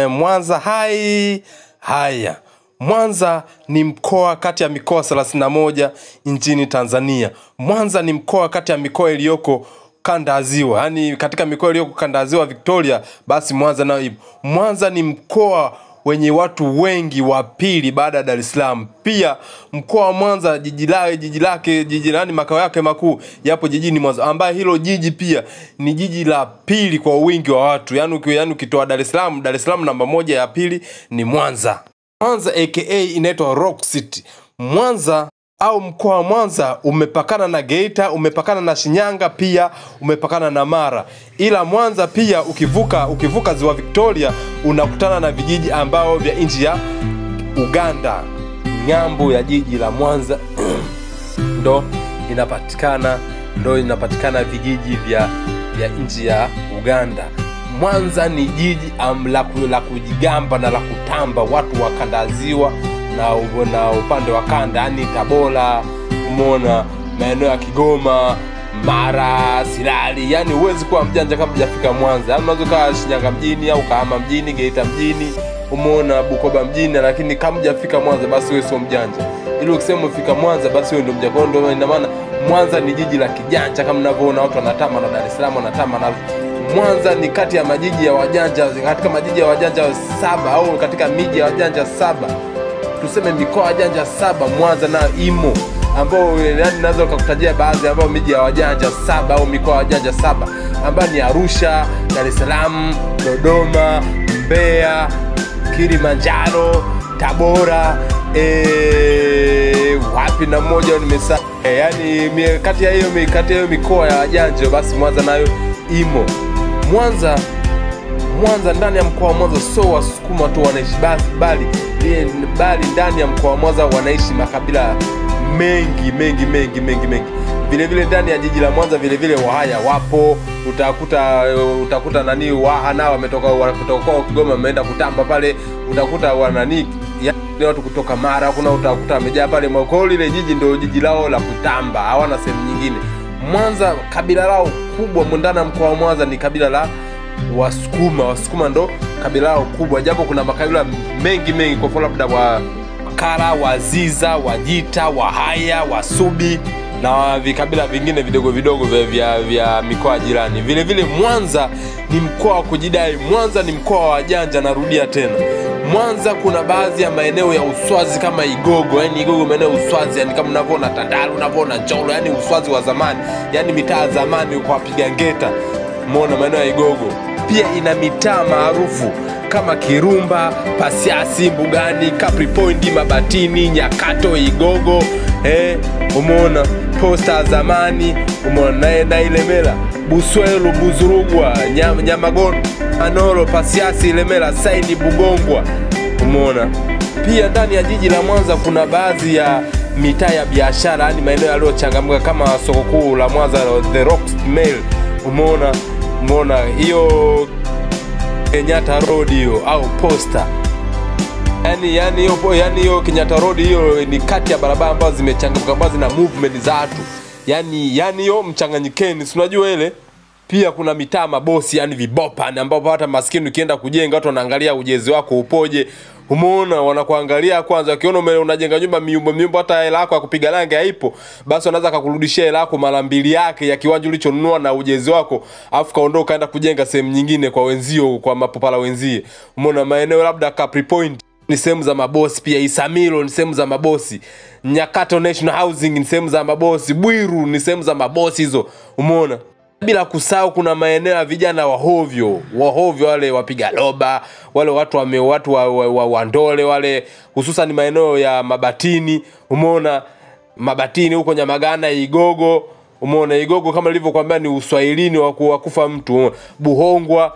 Mwanza hai. Haya, Mwanza ni mkoa kati ya mikoa 31 nchini Tanzania. Mwanza ni mkoa kati ya mikoa iliyoko kanda ya ziwa, yaani katika mikoa iliyoko kanda ya ziwa Victoria, basi Mwanza nayo ipo. Mwanza ni mkoa wenye watu wengi wa pili baada ya Dar es Salaam. Pia mkoa wa Mwanza jiji lake yani makao yake makuu yapo jijini Mwanza, ambaye hilo jiji pia ni jiji la pili kwa wingi wa watu. Yaani ukitoa Dar es Salaam, Dar es Salaam namba 1, ya pili ni Mwanza. Mwanza aka inaitwa Rock City. Mwanza au mkoa wa Mwanza umepakana na Geita, umepakana na Shinyanga, pia umepakana na Mara. Ila Mwanza pia ukivuka ziwa Victoria unakutana na vijiji ambao vya nchi ya Uganda. Ng'ambo ya jiji la Mwanza ndo inapatikana vijiji vya nchi ya Uganda. Mwanza ni jiji la kujigamba na la kutamba watu wa kanda ya ziwa na upande wa kanda, yani Tabora, umeona maeneo ya Kigoma, Mara, Sirari. Yani huwezi kuwa mjanja kama hujafika Mwanza. Yani unaweza kaa Shinyanga mjini au Kahama mjini, Geita mjini, umeona Bukoba mjini, lakini kama hujafika Mwanza basi wewe sio mjanja. Ili ukisema ufika Mwanza basi wewe ndio mjanja. Ndio ina maana Mwanza ni jiji la kijanja, kama mnavyoona watu wanatama na Dar es Salaam wanatama na Mwanza ni kati ya majiji ya wajanja, katika majiji ya wajanja 7 au katika miji ya wajanja 7. Tuseme mikoa wajanja 7, Mwanza na imo, ambao yani naweza kukutajia baadhi ambao miji ya wajanja 7 au mikoa wajanja 7, ambao ni Arusha, Dar es Salaam, Dodoma, Mbeya, Kilimanjaro, Tabora, wapi na mmoja nimesahau. Yani kati ya hiyo mikoa ya wajanja basi Mwanza nayo imo. Mwanza ndani ya mkoa wa Mwanza sio Wasukuma tu wanaishi, bali ndani ya mkoa wa Mwanza wanaishi makabila mengi mengi mengi mengi mengi. Vile vile ndani ya jiji la Mwanza vile vile Wahaya wapo, utakuta nani Waha nao wametoka kwa Kigoma wameenda kutamba pale, utakuta wanani watu kutoka Mara, kuna utakuta wamejaa pale. Kwa lile jiji ndio jiji lao la kutamba, hawana sehemu nyingine. Mwanza kabila lao kubwa ndani ya mkoa wa Mwanza ni kabila la Wasukuma. Wasukuma ndo kabila lao kubwa, japo kuna makabila mengi mengi, kwa mfano labda Wakara, Waziza, Wajita, Wahaya, Wasubi na vikabila vingine vidogo vidogo vya mikoa jirani. Vile vile Mwanza ni mkoa wa kujidai. Mwanza ni mkoa wa wajanja, narudia tena. Mwanza kuna baadhi ya maeneo ya uswazi kama Igogo, yani Igogo maeneo ya uswazi, yani kama unavyoona Tandale, unavyoona Njolo, yani uswazi wa zamani, yani mitaa zamani kwa wapiga ngeta. Muona maeneo ya Igogo. Pia ina mitaa maarufu kama Kirumba, Pasiasi, Mbugani, Capri Point, Mabatini, Nyakato, Igogo, umeona Posta zamani, umeona na Ilemela, Buswelu, Buzurugwa, Nyamagono, Anoro, Pasiasi, Ilemela, Saini, Bugongwa, umeona. Pia ndani ya jiji la Mwanza kuna baadhi ya mitaa ya biashara, yani maeneo yaliyochangamka kama soko kuu la Mwanza, The Rock Mill, umeona hiyo Kenyatta Road hiyo au Posta. Yani hiyo Kenyatta Road hiyo ni kati ya barabara ambazo zimechangamka, ambazo zina movement za watu. Yani hiyo mchanganyikeni, si unajua ile. Pia kuna mitaa mabosi, yani vibopa, ambapo hata maskini ukienda kujenga watu wanaangalia ujenzi wako upoje. Umeona, wanakuangalia kwanza, wakiona unajenga nyumba miumbo hata hela yako ya kupiga rangi haipo, basi wanaweza kukurudishia hela yako mara mbili yake ya kiwanja ulichonunua na ujenzi wako, afu kaondoka kaenda kujenga sehemu nyingine kwa wenzio, kwa mapopala wenzie. Umeona maeneo labda Capri Point ni sehemu za mabosi pia, Isamilo ni sehemu za mabosi, Nyakato National Housing ni sehemu za mabosi, Bwiru ni sehemu za mabosi hizo. Umeona? Bila kusahau kuna maeneo ya vijana wahovyo wale wapiga loba, wale watu wa wandole wale, hususan maeneo ya Mabatini. Umeona Mabatini huko Nyamagana, Igogo. Umeona Igogo kama nilivyokuambia ni uswahilini wa kufa mtu. Buhongwa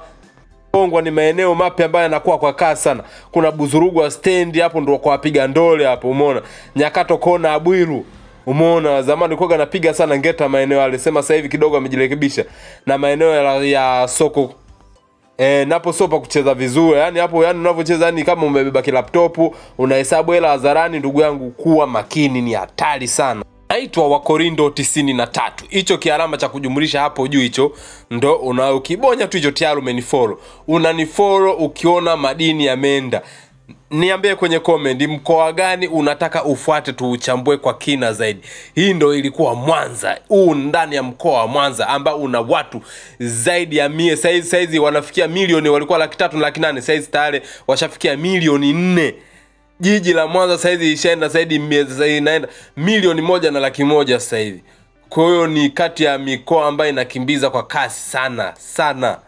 ni maeneo mapya ambayo yanakuwa kwa kasi sana. Kuna Buzurugwa stand hapo ndio kwa wapiga ndole hapo, umeona. Nyakato kona Abwiru. Umeona zamani kwa anapiga sana ngeta maeneo yale, sema sasa hivi kidogo amejirekebisha. Na maeneo ya soko napo sopa kucheza vizuri. Yani hapo, yani unavyocheza yani kama umebeba laptop, unahesabu hela hadharani, ndugu yangu kuwa makini, ni hatari sana. Naitwa Wakorindo 93. Hicho kialama cha kujumlisha hapo juu hicho ndo unaokibonya tu hicho, tayari umenifollow. Unanifollow ukiona madini yameenda. Niambie kwenye comment mkoa gani unataka ufuate tuuchambue kwa kina zaidi. Hii ndo ilikuwa Mwanza. Huu ndani ya mkoa wa Mwanza ambao una watu zaidi ya 100. Saizi wanafikia milioni, walikuwa 300,000 na 800,000, saizi tayari washafikia 4 milioni. Jiji la Mwanza saizi ishaenda zaidi, inaenda 1,100,000 sasa hivi. Kwa hiyo ni kati ya mikoa ambayo inakimbiza kwa kasi sana sana.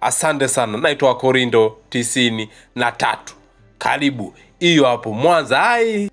Asante sana. Naitwa Wakorindo 93. Karibu. Hiyo hapo Mwanza. Hai.